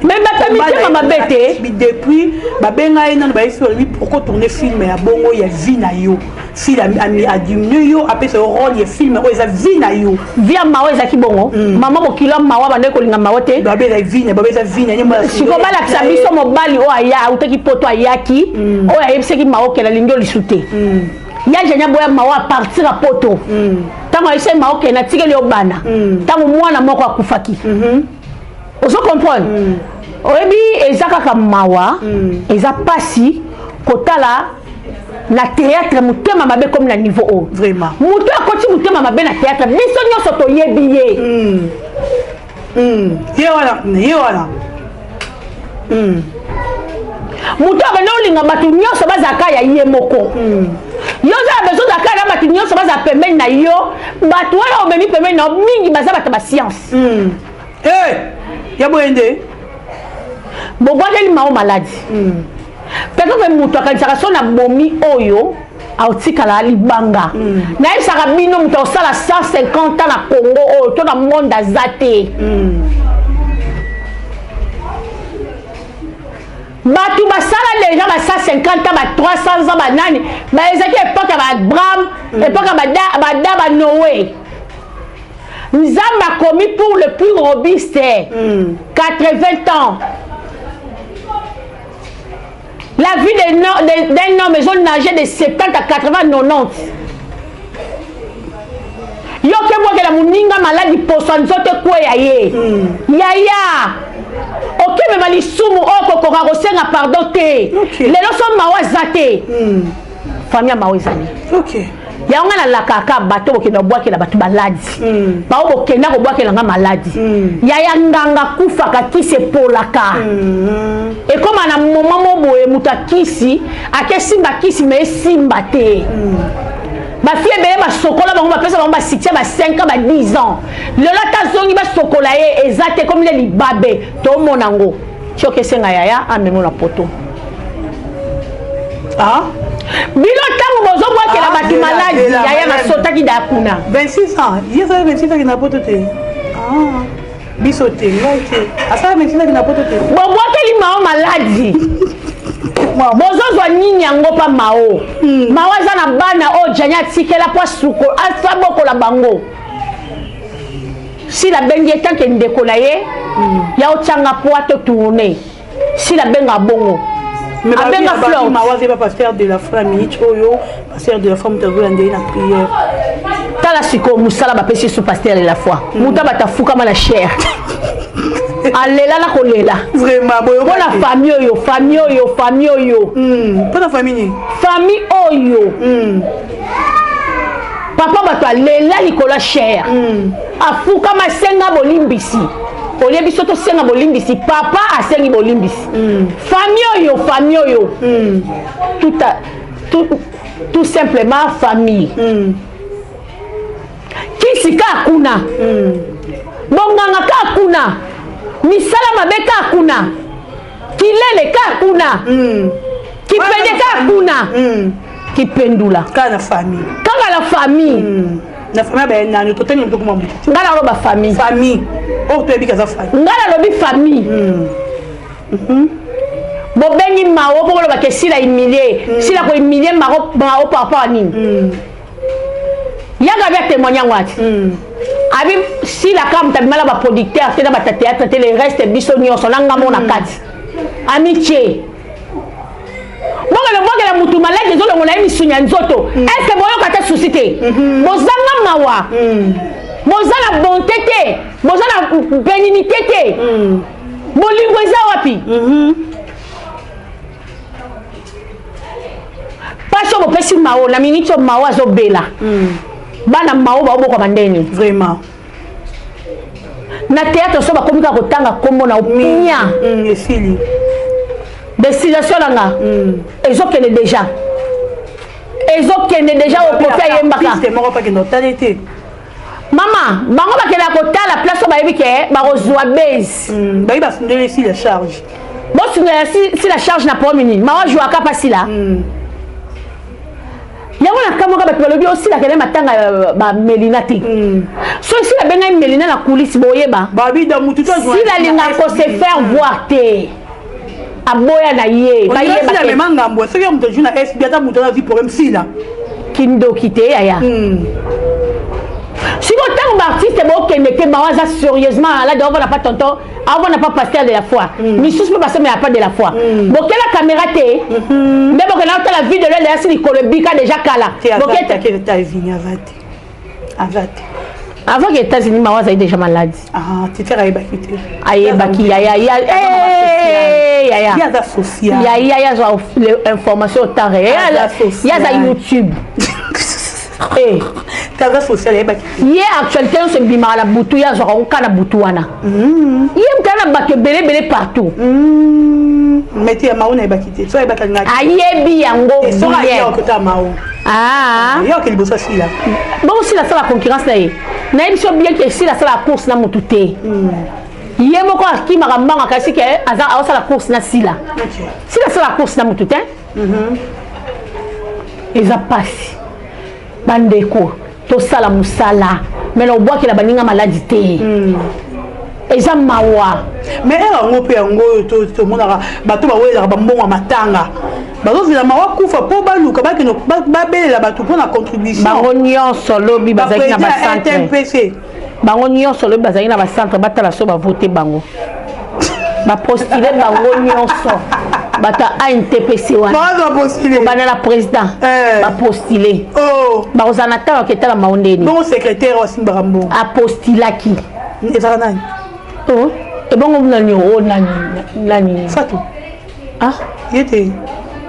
Mais bato mitema mabe te. Depuis babenga ye nano, bayesi, balobi: "Pourquoi tourner film ya bongo ya vie na yo?" Sila adiminue yo, apesa yo rôle ya film oyo eza vie na yo. Vie ya mawa ezalaki bongo. Mama bokilo ya mawa bandeki kolinga mawa te. Babe eza vie na babe, eza vie na. Sikoyo balakisa biso mobali oyo aya autaki poto, ayaki, oyo ayebisaki mawa okende, alingi yo lisu te. Ya jani aboya mawa à partir ya poto. Ntango ayebisaki mawa okende, atikeli yo bana, ntango mwana moko akufaki. Ozo comprendre? Oyebi, eza kaka mawa, eza pasi kotala na théâtre motema mabe comme na niveau oyo. Vraiment. Moto akoti motema mabe na théâtre, biso nyonso toyebi ye. Ye wana, ye wana. Moto abandi olinga bato nyonso bazalaka ya ye moko. Yo oza na besoin ozalaka na bato nyonso bazala pembeni na yo. Bato wana omemi pembeni na yo mingi baza bato bascience. Ya boye nde. Bobwakeli mao maladi. Peut-être moto akanisaka so na bomi oyo aotikala libanga. Nayebisaka bino, moto akosala 150 ans na Congo oyo to na monde aza te. Bato basala deja ba 150 ans, ba 300 ans, banani baezaki epoque ya ba Abraham, epoque ya bada ba Noé. Nzambe akomi pour le plus robuste 80 ans. La vie d'un homme ezonager de 70 à 80, 90. Yo kebwakela moninga maladi, poso ya nzoto ekweya ye. Yaya, okemema lisumu oyo kokoka kosenga pardon te. Lelo so mawa aza te, famille ya mawa ezali. Yango nga nalakaka bato bokenda kobwakela bato maladi, bao bokenda kobwakela nga maladi. Yaya, nganga kufaka, kisi epolaka. Ekóma na moma mo boye, moto akisi akesimba kisi me esimba te. Bafille ebele basokola bango, bapesa bango basoutien ba 5 ans, ba 10 ans. Lelo ata azongi, basokola ye, eza te. Komi nde libabe tomona yango. Tioki esenga yaya amemo na poto. Ah. Bino ntango bozobwakela Ah, bato zela, maladi, zela, yaya, madame. nasotaki da kuna. 26 ans, ye asala 26 ans na poto te? Ah. Biso te, ngai te, asala 26 ans na poto te. Bobwakeli mao maladi, bozozwa nini yango? Mpa mao, mao aza na bana oyo Jani atikela mpo asuko abokola bango. Sila abengi ye tanke ndeko na ye ya otianga po ato tourne. Sila abenga bongo, abenga Flore. Mawaze ba pasteur de la foi, minute oyo pasteur de la foi moto azola ndenge na prière. Tala sikoyo mosala bapesi su pasteur de la foi, moto abata afukama na chaire, alela na kolela. Vraiment boyo. Mpo na famille oyo, famille oyo, famille oyo. Mpo na famille nini? Famille oyo. Papa bato alela likolo ya chaire, afukama, asenga bolimbisi. Olie biso tosenga bolimbisi, papa asengi bolimbisi. Famille oyo, famille oyo, tout, à, tout, tout simplement famille. Kisi kaka kuna, bonganga kaka kuna, misala mabe kaka kuna, kilele kaka kuna, kipende kaka kuna, kipendula. Kaka na famille. Kaka na famille. Na famille baye nani? Totangi moto koma motu. Ngai naloba famille. Famille oyo toyebi kaza famille. Ngai nalobi famille. Bobengi mao mpo bolobaka esila humilie, sila kohumilie mao. Mao par rapport à nini? Yaka abi atémoigne yango ati abi sila kaka moto abimala baproducteur te na bata théâtre te, le reste biso nyonso na ngambo na kati amitié. Bokele bokela mutu maladi ezolongola ye misuni ya nzoto, est-ce boyoka te susi te? Bozanga mawa, boza na bonté te, boza na bénignité te. Bolingo eza wapi? Mpasi oyo bopesi mao na miniti oyo mao azobela, bana mao baobokama ndeni? Vraiment. Na théâtre so bakomi kaka kotanga nkombo na opia. Esili. Destination na nga ezokende déjà, ezokende déjà. Okofi ayembaka. Piste moko pakende otali te. Mama, bango bakendaka kotala place oyo bayebi ke bakozwa base. Bayi basundeli esi la charge. Bosundela si la charge na problème nini? Mawa jouaka mpa sila yango na kamwaka. Bato balobi osilaka ne matanga bamelina te. So esila abengai melina na kulisi, boyeba. Babida mutu to. Sila alingaka ko se faire voir te, aboya na ye. Bayeba bayeba mema ngambo soki ya moto azwi na SB, ata moto azwi problème, sila. Kindoki te, yaya. Sikoyo ntango baartiste bokende te, bango aza sérieusement malade, aovanda pa tonton, aovanda pa pasteur de la foi. Misusu mpe basomelaka pa de la foi. Bokela caméra te nde bokenda kotala video lelo, eyasi likolo ebika déjà kala. Bokete États-Unis aza te, aza te. Avant que États-Unis, mawa azali déjà malade. Ah, titere ayebaki te. Ayebaki, yaya, yaya. Ye aza social. Yaya, ye azwa information au temps réel. Aza social. Ye aza YouTube. Eh. Te, aza social, ayebaki te. Ye actualité nyonso ebimaka na butu, ye azwaka ngo kaka na butu wana. Ye moto aza na bato ebele ebele partout. Mais te, ya mao nayebaki te, so ayebaki alingaki. Ayebi yango. Soki bien. aye okota mao. Ah. Ye oke liboso asila. Bongo sila asala concurrence na ye, nayebi so bien ke sila asala course na motu te. Ye moko akimaka mbango, akasi ke aza aosala course na sila. Sila asala course na motu te. Eza pasi, bandeko, tosala mosala me na obwakela baninga maladi te. Eza mawa. Mais ere yango mpe yango oyo tomonaka bato bawelelaka bambongo ya matanga, bazozela mawa kufa mpo baluka bakende babelela bato mpo na contribution. Bango nyonso lobi bazalaki na bacentre. NTPC. Bango nyonso lobi bazalaki na bacentre, batala so bavote bango, bapostule bango nyonso, bato ya ANTPC wana, banda na président, bapostule. Bakozala na ntango aketala mao ndeni. Bongo secrétaire asimbaka mbongo? Apostilaki. Ezalaka nani? Oh, ebongo nani? O nani nani? Fatu. Ah. Ye te,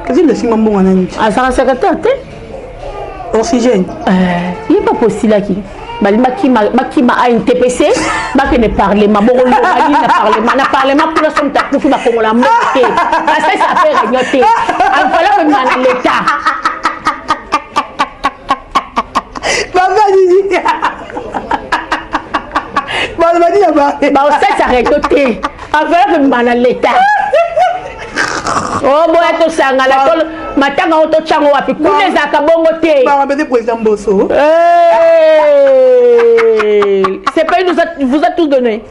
kasi ndasimba mbongo nani? Azalaka secrétaire te. Oxygène. Ye mpe apostilaki. Balingi bakima, bakima ANTPC, bakende parlement. Bokoloba nini na parlement? Na parlement kuna, so moto akufi, bakongola mbongo te, basalisa mpe réunion te, enveloppe ebima na l'état. Babanini balobani na Baosalisa réunion te, enveloppe ebima na l'état. O boya tosangana, matanga oyo totyango wapi? Kuna ezalaka bongo te. Barapete président Mboso. Ce pays nous a, vous a tout donné.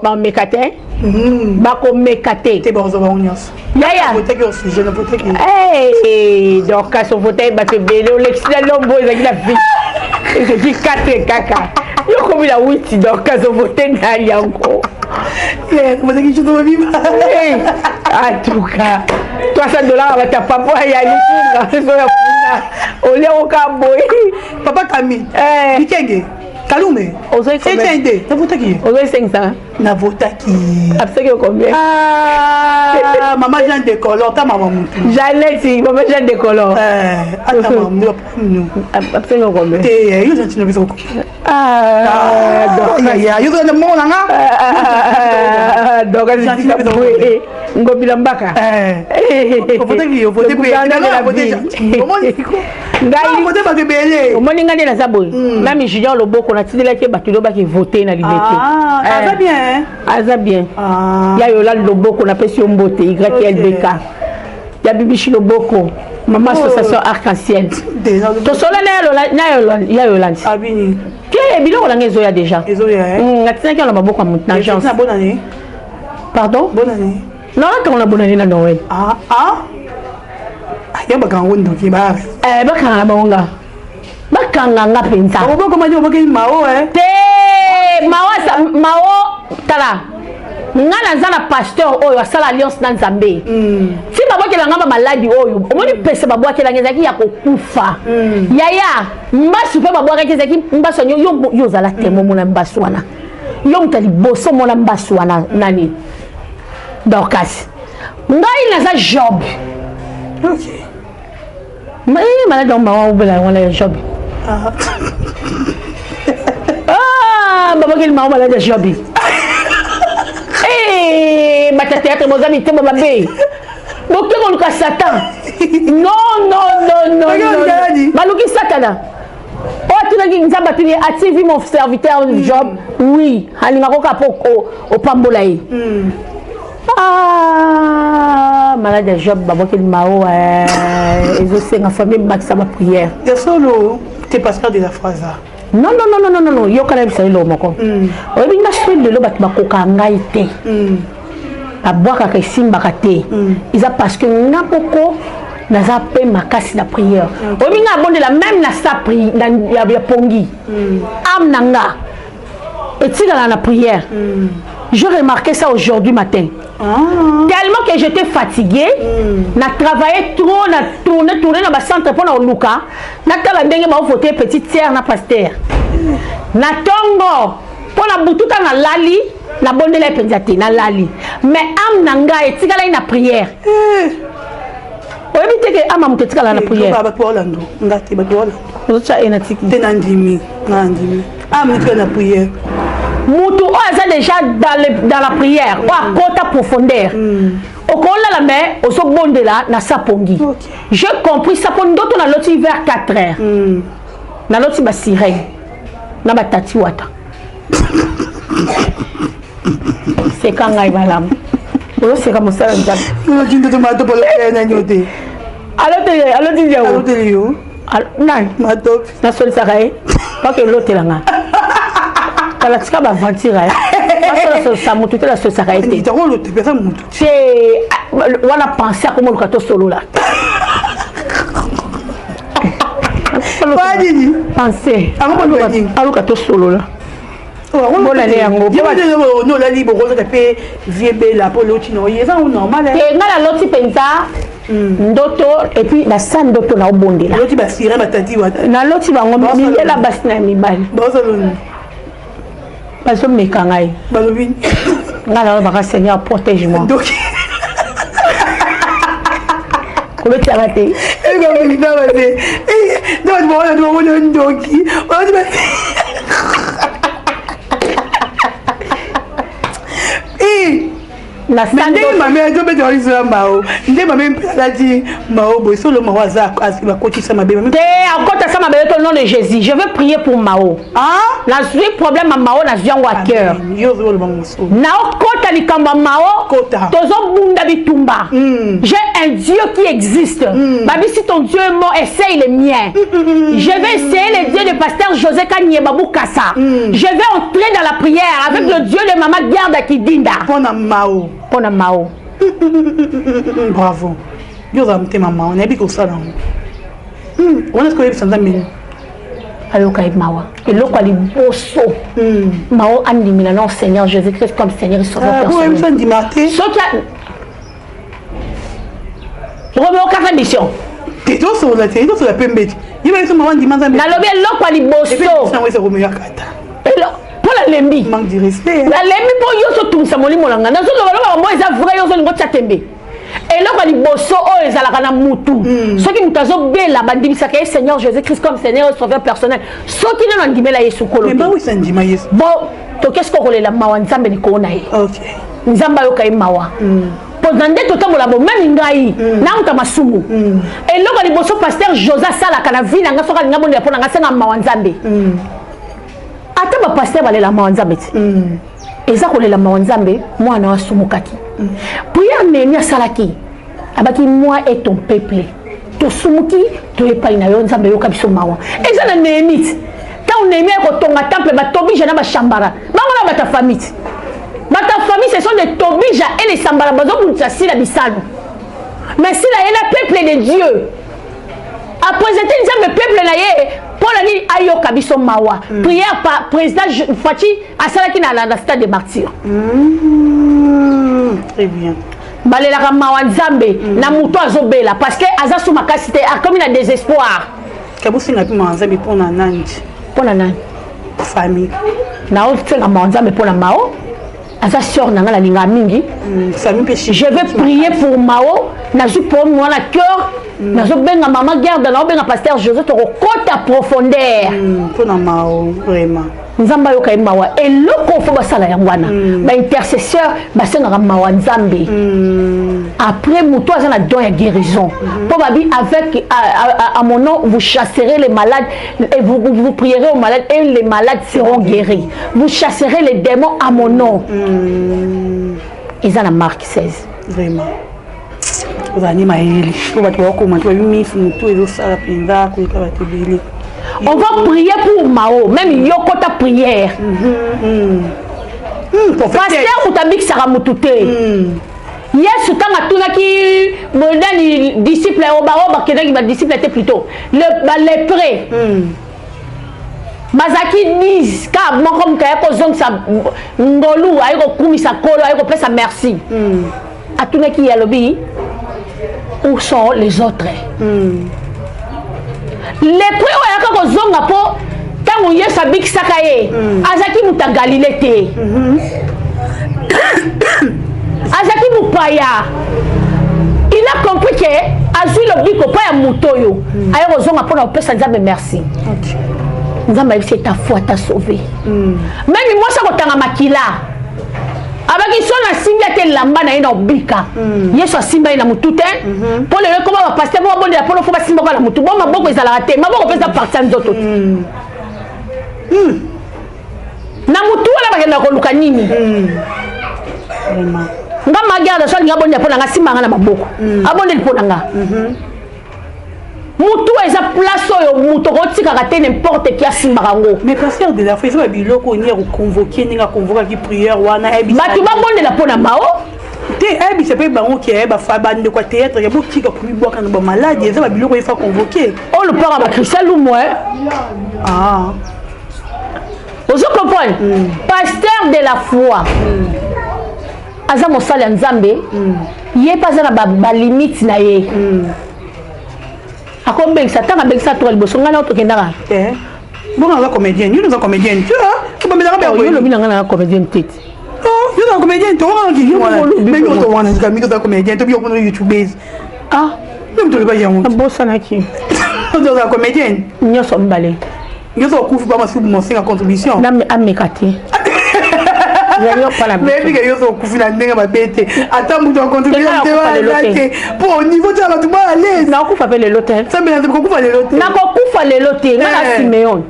Bameka te, bakomeka te. Te, bakozwa bango nyonso. Yaya. Votaki oxygène, votaki. Donc kasi ovotaki bato ebele, olekisi na lombo, ezalaki na vie, ezalaki 4 kaka, yo komi na 8. Donc kasi ovote nani yango? Votaki joto mobima. En tout cas, 300 $, bata papa ya lifunga so ya funa olia oka boye. Papa Kami Bikenge Kalume. Ozoi. Navotaki ye. Ozoi 500. Navotaki. Apesaki yo combien? Ah, mama Jeanne de Color, ta mama mutu. Jeannette, mama Jeanne de Color. Ata mama mutu. Apesaki yo combien? Te, yo gentil na biso. Ah, yo ozala mbongo na nga. Donc boye ngobila mbaka. Ovotaki, ovote mpe, ngai vote bato ebele. Omoni ngai nde naza boye, meme Junior Loboko, natindelaki ye bato lobaki vote na Liberté. Aza bien. Aza bien. Ya Yola Loboko, napesi yo mbote. Ylbk ya Bibishi Loboko, mama association Arc-en-Ciel, tosola na ya Yolandi ke biloko nanga ezoya déjà. Natinaki na maboko ya moto na agence. Pardon, naolatango na bonane na Noël. Ya bakanga ngo ndoki bare. Bakanga na bango nga, bakanga nga mpenza. Obokomaki, obokeli Mao. Te, Mao, Mao, tala, nga naza na pasteur oyo asala alliance na Nzambe. Ti babwakela nga bamaladi oyo omoni, pese babwakelanga ezalaki ya kokufa. Yaya, mbasu mpe babwakaki, ezalaki mbasu yango. Yo ozala te, momona mbasu wana, yo moto ya liboso omona mbasu wana nani? Dorcas, ngai naza Job. Maladi yango mama obela wana ya Job. Babakeli mama maladi ya Job. Bato ya théâtre boza mitema mabe, boke koluka Satan. Non, non, non, non, baluki Satana oyo atunaki Nzambe, atuni: "As-tu vu mon serviteur Job?" Oui, alingaka kaka mpo opambola ye. Ah, maladi ya Job babwakeli Mao, ezosenga famille bakisa baprière. Ya solo te, pasteur de la foi aza. Non, non, non, non, non, non, yoka, nayebisa yo eloko moko. Oyebi nga, soki lelo bato bakoka ngai te, babwakaka, esimbaka te, eza parce que nga moko naza mpe makasi na prière. Oyebi nga abondela même na sa ya pongi, âme na nga etikala na prière. J'ai remarqué ça aujourd'hui matin. Tellement que j'étais fatiguée, na travaillé trop, na tourné tourné na bacentre mpo na koluka natala ndenge baovote petite sœur na pasteur na ntongo, mpo na butu ntango nalali, nabondela ye mpenza te, nalali, mais âme na ngai etikalaki na prière. Oyebi te ke âme ya moto etikala na prière? Bato baolando nga te, bato baolando. Ozotya e na tiki. Te, nandimi, nandimi, âme etikala na prière. Mutu oyo aza déjà dans la prière, oyo akota profondeur, okolala me ozobondela na sapongi. J'ai compris ça mpo ndoto naloti vers 4 heures, naloti basirene na batati wata. Seka ngai malamu, ozoseka mosala Nzambe. Oloti ndoto matopolo nani te? Aloti yango. Aloteli yo. Nani? Matopi. Nasolisaka ye pake elotela nga kala. Tika baventure ye. Nasosa motu te, nasosaka ye te. Te wana pense akomoluka tosolola. Pense aluka tosolola. Bonane yango. Olali bokozaka mpe vie bela mpo oloti na oye, eza normal. Te, ngai naloti mpenza ndoto et puis nasa ndoto naobondela. Oloti basire batati wata? Naloti bango mindela, basi na mibali. Bazoloni? Bazomeka ngai. Balobi? Ngai nalobaka: "Seigneur, protège moi." Kobetiaka te. Ndoki. Ndenge mame azobeta biso ya mao, nde mame mpe alati mao boye, solo mao aza bakotisa mabe. Te, akotisa mabe te. Au nom de Jésus, je veux prier pour Mao. Nazwi problème ya Mao, nazwi yango à cœur. Yo ozoloba mosusu. Naokota likambo ya Mao. Tozobunda bitumba. J'ai un Dieu qui existe. Babi, si ton Dieu est mort, essaye le mien. Je vais essayer le Dieu de pasteur José Kanyeba Bukasa. Je vais entrer dans la prière avec le Dieu de Mama Gerda Kidinda. Mpona Mao. Mpona Mao. Bravo, yo ozala motema mao, nayebi kosala yango wana. Soki oyebisa Nzambe. Ayoka ye mawa. Eloko ya liboso, Mao andimela na Seigneur Jésus Christ comme Seigneur et Sauveur personnel. Oyebisa ndima te. Soki Romeo kaka mission. Te, tosolola te, tosolola pembe te. Ye bayebisa mama ndima Nzambe. Nalobi eloko ya liboso. Yango eza Romeo akata. Mpo nalembi. Manque du respect. Nalembi mpo yo ozotungisa molimo na ngai. Nazoloba loba bango eza vrai, yo ozolinga otya tembe. Eloko ya liboso oyo ezalaka na mutu, soki moto azobela, bandimisaka ye Seigneur Jésus Christ comme Seigneur et Sauveur personnel. Soki nano andimela Yesu Nkolo te. Bawisa ndima Yesu. Bon, tokesi kokolela mawa Nzambe likolo na ye. Nzambe ayoka ye mawa, mpo na nde totambola bomemi ngai namuta masumu. Eloko ya liboso pasteur José asalaka na vie na ngai, soki alinga bondela mpo na ngai, asenga mawa Nzambe. Ata bapasteur balela mawa Nzambe ti eza kolela mawa Nzambe. Mwana asumukaki, prière Nehemi asalaki, abaki: "Moi et ton peuple, tosumuki, toyepai na yo Nzambe, yoka biso mawa." Eza na Nehemi ti ntango Nehemi akotonga temple, batobija na bashambara bango na bata famille ti bata famille, ce sont des Tobija et les Sambala, bazobundisa Sila Bisalo. Mais Sila ye na peuple de Dieu, aprésente Nzambe peuple na ye. Mpo na nini? Ayoka biso mawa. Prière pa président Fatshi asalaki na stade de Martyr. Très bien. Balelaka mawa Nzambe na moto azobela, parce que aza su makasi te, akomi na désespoir. Kabosenga mpe mawa Nzambe mpona nani? Mpo na nani? Famille. Naosenga mawa Nzambe mpo na Mao, aza sœur na ngai, nalingaka mingi. Famille mpe. Je vais prier pour Mao. Nazwi problème wana cœur, nazobenga mama Gerda, naobenga pasteur José, tokokota profondeur. Mpona Mao vraiment. Nzambe ayoka ye mawa. Eloko faut basala yango wana, baintercesseur basengaka mawa Nzambe. Après, moto aza na don ya guérison, mpo babi: "Avec à mon nom, vous chasserez les malades et vous prierez aux malades et les malades seront guéris, vous chasserez les démons à mon nom." Eza na Marc 16. Vraiment, ozala nde mayele po bato bakokoma te, babi misu motu ezosala mpenza koleka bato ebele. On va prier pour Mao, même yokota prière. Pasteur moto abikisaka motu te. Yesu ntango atunaki nani, disciple oyo bango bakendaki, badisciple te, plutôt balépreux bazalaki 10, kaka moko moto aye kozongisa ngolu, aye kokumisa Nkolo, aye kopesa merci. Atunaki ye, alobi: "Où sont les autres?" Lépreux oyo ayaka kozonga, mpo ntango Yesu abikisaka ye, azalaki moto ya Galile te, azalaki mopaya. Il a compris ke azwi lobiko mpo ya moto oyo aye kozonga mpona kopesa Nzambe merci. Nzambe ayebisi: "Ta foi t'a sauvé." Même mwasi akotanga makila, abaki so nasimbi ate elamba na ye na obika. Yesu asimba ye na motu te, mpo lelo ekoma bapasteur mpo babondela mpona faut basimbaka na motu. Bo maboko ezalaka te, maboko mpe eza partie ya nzoto te. Na motu wana bakendaka koluka nini? Nga magiarda so alingi abondela mpo na nga, asimbanga na maboko, abondeli mpo na nga. Mutu eza place oyo moto okotikaka te n'importe qui asimbaka yango. Mais pasteur de la foi, eza ba biloko ni ya koconvoquer ndenge aconvokaki prière wana. Bato babondela mpo na mao. Te, ayebisa mpe bango ke bandeko ya théâtre ya botika komibwaka na bamaladi, eza babiloko efa convoquer. Oyo lupanga bakristien lumu. Ah. Ozo comprendre? Pasteur de la foi aza mosali ya Nzambe. Ye mpe aza na balimite na ye. Akobengisa ntango abengisa toka liboso ngai na tokendaka. Bongo aza comédienne, yo oza comédienne, yo olobi na ngai nanga comédienne te. Yo oza comédienne, towanaki oza comédienne, tobi yo youtubeuse. Ah. Yo moto olobaki yango. Abosanaki. Oza comédienne. Nyonso mibale. Nyonso okufi ba masubu mosenga contribution. Ameka te. Nayebi ke nyonso okufi na ndenge mabe te, ata moto acontribution te wana te, po niveau tia bato ba à l'aise. Nakokufa mpe lelo te. Sambe na kokufa lelo te. Nakokufa lelo te, nga na Simeon.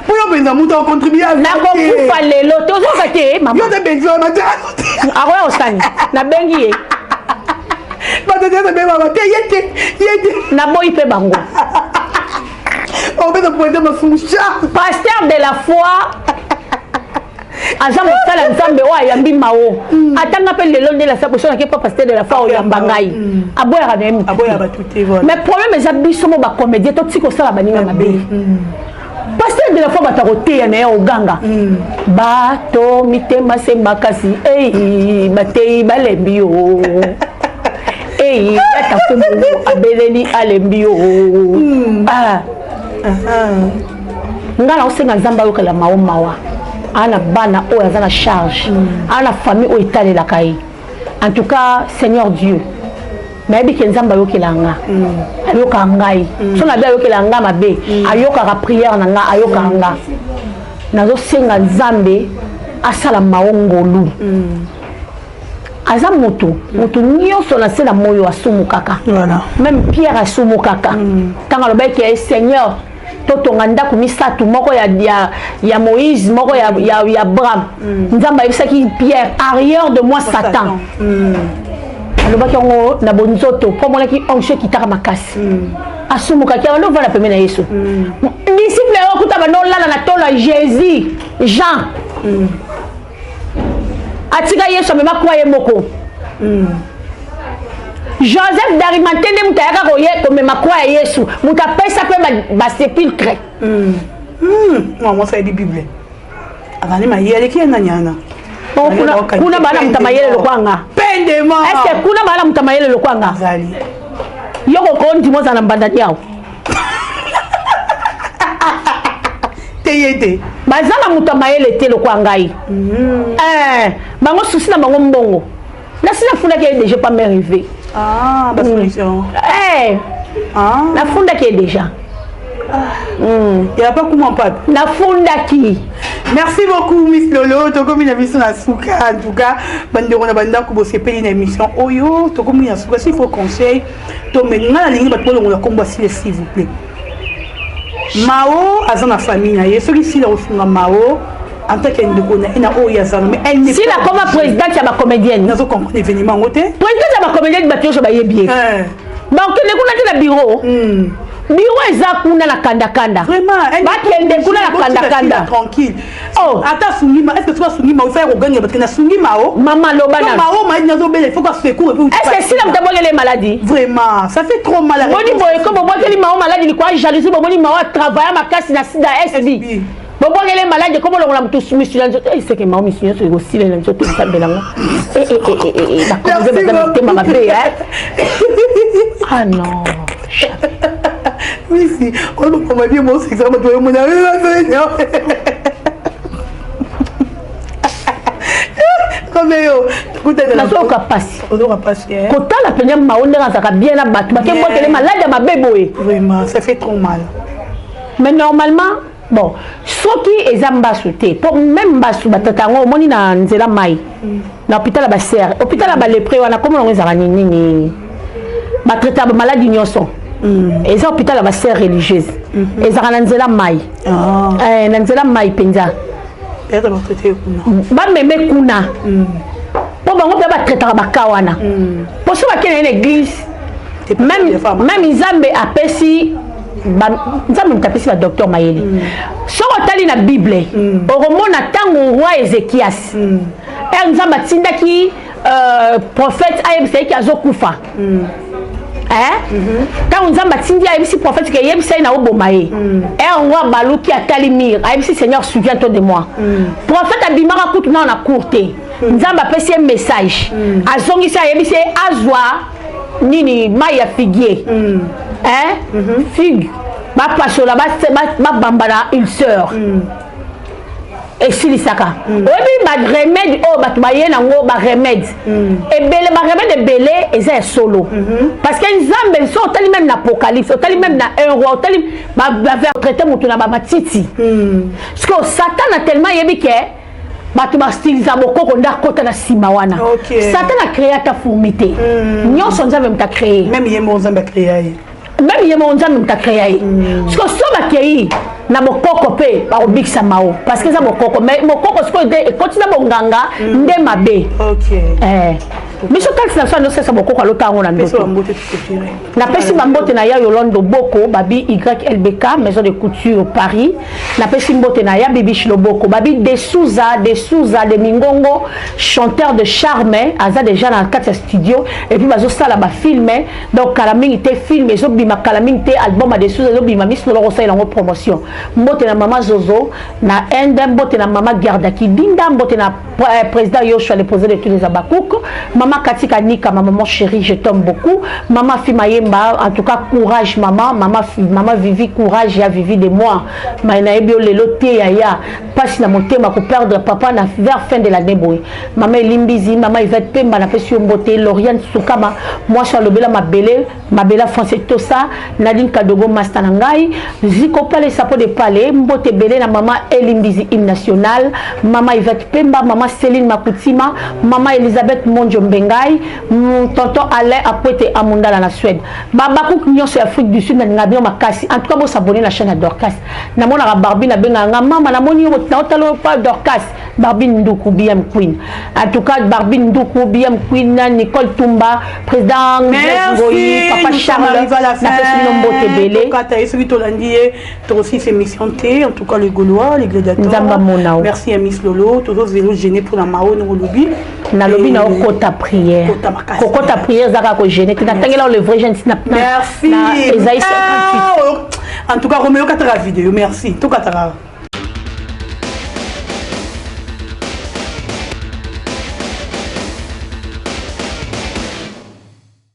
Mpo yo mpenza moto acontribue. Nakokufa lelo te, ozoka te mama. Yo te bengi matano te. Akoya kosani, nabengi ye. Bato te bebaba te, ye te, ye te. Naboyi mpe bango. Obeta pointe masumu cha. Pasteur de la foi aza mosala ya Nzambe oyo ayambi mao. Atanga mpe lelo nde nasa boso nake mpo pasteur de la foi oyamba ngai, aboyaka na ye. Mais problème eza biso mo bacomédien, totika kosala baninga mabe. Pasteur de la foi, bato akoteya na ye, oganga bato mitema se makasi, ei bateyi balembi yo, ei ata fumu abeleli alembi yo. Ah. Nga na osenga Nzambe ayokela mao mawa. Aa na bana oyo aza na charge, aa na famille oyo etalelaka ye. En tout cas, Seigneur Dieu, nayebi ke Nzambe ayokela nga, ayokaka ngai. So nabi ayokela nga mabe, ayokaka prière na nga, ayokaka nga. Nazosenga Nzambe asala mao ngolu. Aza moto, moto nyonso na se na moyo asumukaka. Même Pierre asumukaka ntango alobaki ye: "Seigneur, totonga ndako misato, moko ya Moïse, moko ya Abraham." Nzambe ayebisaki Pierre: "Arrière de moi, Satan." Alobaki yango na bonzoto mpo amonaki onction ekitaka makasi. Asumukaki, abandi ovanda pembe na Yesu. Disciple yango kuta bandi olala na tolo ya Jésus. Jean atika Yesu, amema kwa ye moko. Joseph d'Arimathée nde moto ayaka koye komema kwa ya Yesu, moto apesa mpe basépulcre. Mwa mwasi ayebi Bible, azali mayele, aleki ye nani ana. Kuna bana moto mayele lokwanga. Pendema. Est-ce kuna bana moto mayele lokwanga? Azali. Yo kokondima ozala na mbanda diao. Te, ye te. Baza na moto ya mayele te lokwa ngai. Bango susi na bango mbongo. Nasi nafundaki ye déjà pa mère Ive. Ah, basolution. Ah. Nafundaki ye déjà. Il y a pas comment pape. Nafundaki. Merci beaucoup, Miss Lolo. Tokomi na biso na suka. En tout cas, bandeko na bandako, bosepeli na émission oyo. Tokomi na suka. S'il faut conseil, to mais nga nalingi bato bolongola kombo Asile, s'il vous plaît. Mao aza na famille na ye. Soki Sila kosunga Mao en tant que ndeko na ye na oyo aza, mais elle n'est Sila koma présidente ya bacomédienne. Nazo comprendre événement yango te. Présidente ya bacomédienne, bato nyonso bayebi ye. Bakende kuna te na bureau. Bureau eza kuna na kandakanda. Bakende kuna na kandakanda. Tranquille. Oh. Ata asungi ma, est ce que soki asungi ma, ofaya kogangela bato na asungi mao? Mama, loba na. Mao mayi nazobela, il faut ka secours et puis Est ce que Sila moto abwakeli maladie? Vraiment, ça fait trop mal. Boni boye ko bobwakeli mao maladie likwa jalousie. Bomoni mao atravailla makasi na sida SB, bobwakeli maladie ko bolongola motu misu na nzoto. Seke mao misu nyonso ekosila na nzoto. Nzambe nanga, bakonze baza mitema mabe. Ah non. Misi olobakoma bien, mosekisa bato bayomona. Comme yo. Nazoyoka mpasi. Ozoka mpasi. Kotala mpenza mao ndenge azalaka bien na bato, bakebwakele maladie ya mabe boye. Vraiment, ça fait trop mal. Mais normalement, bon, soki eza mbasu te, po même mbasu batata yango omoni na nzela mai na hôpital ya basere, hôpital ya balépreux wana, komona yango ezalaka nini nini, batraita bamaladi nyonso. Eza hôpital ya basere religieuse, ezalaka na nzela mai. Na nzela mai mpenza. Bameme kuna mpo bango mpe batraitaka baka wana, mpo so bakende na église, même Nzambe apesi. Nzambe moto apesi badocteur mayele. Soki otali na Bible, okomona ntango roi Ezekias, ere Nzambe atindaki prophète ayebisa ye ke azokufa. Ntango Nzambe atindi, ayebisi prophète ke yebisa ye na oboma ye, ere roi abaluki, atali mur, ayebisi: "Seigneur, souviens-toi de moi." Prophète abimaka kutu nao na cour te, Nzambe apesi ye message, azongisi, ayebisi ye azwa nini, mai ya figuier, hein, figue, bapasola, babamba na ulcère, esilisaka. Oyebi baremède oyo bato baye nango, baremède ebele, baremède ebele eza ya solo, parce que Nzambe, so otali même na Apocalypse, otali même na Un Roi, otali batraité moto na bamatiti, parce que Satan tellement ayebi ke bato bastilisa bokoko nde akɔta na nsima wana. Satan acréé ata fourmi te, nyonso Nzambe moto acréé. Même ye moko Nzambe acréa ye. Même ye moko Nzambe moto acréa ye. Siko so bakei na bokoko mpe bakobikisa mao, parce que eza bokoko, mais bokoko sikoyo nde ekoti na bonganga nde mabe. Biso talisi na so andosesa bokoko, alota yango na ndoto. Napesi bambote na ya Yolande Boko babi Ylbk, maison de couture Paris. Napesi mbote na ya Bibiche Loboko babi de Souza, de Souza de Mingongo, chanteur de charme, aza déjà na kati ya studio et puis bazosala bafilm. Donc kala mingi te film ezobima, kala mingi te album ya de Souza ezobima. Miso loko osalela yango promotion. Mbote na mama Zozo na Inde, mbote na mama Gerda Kidinda, mbote na président Yoshua, le président de tous les Abakouk, mama Katika Nika, ma maman chérie, je t'aime beaucoup. Mama Fima Yemba, en tout cas courage maman, mama, mama Vivi, courage ya Vivi de moi. Ma nayebi yo lelo te yaya, mpasi na motema koperdre papa na vers fin de l'année boye. Mama Elimbizi, mama Yvette Pemba, napesi yo mbote. Lauriane Sukama, mwasi alobela mabele, mabele français tosa. Nadine Kadogo, master na ngai, Ziko Pale, sapo de pale, mbote ebele na mama Elimbizi, hymne national, mama Yvette Pemba, mama Céline Makutima, mama Elisabeth Monjo Mbengai, tonton Alain Akwete Amundala na Suède, babakuku nyonso ya Afrique du Sud, nalinga bino makasi. En tout cas bosabone na chaîne ya Dorcas. Namonaka Barbi, nabengaka nga mama, namoni yo, naotala pa Dorcas. Barbie Nduku, BM Queen, en tout cas Barbie Nduku, BM Queen, Nicole Tumba, président Ngoyi, papa Charles, napesi bino mbote ebele. Kata ye soki tolandi ye, tokosisa émission te. En tout cas les Gaulois, les gladiateurs. Nzambe amona o. Merci à Miss Lolo. Tozozela ogene mpona mao ndenge olobi. Nalobi na okota prière. Kokota prière eza kaka kogene te. Natangela le vrai jeune. Merci. Ezai 58. En tout cas Romeo, kataka vidéo. Merci, tokataka.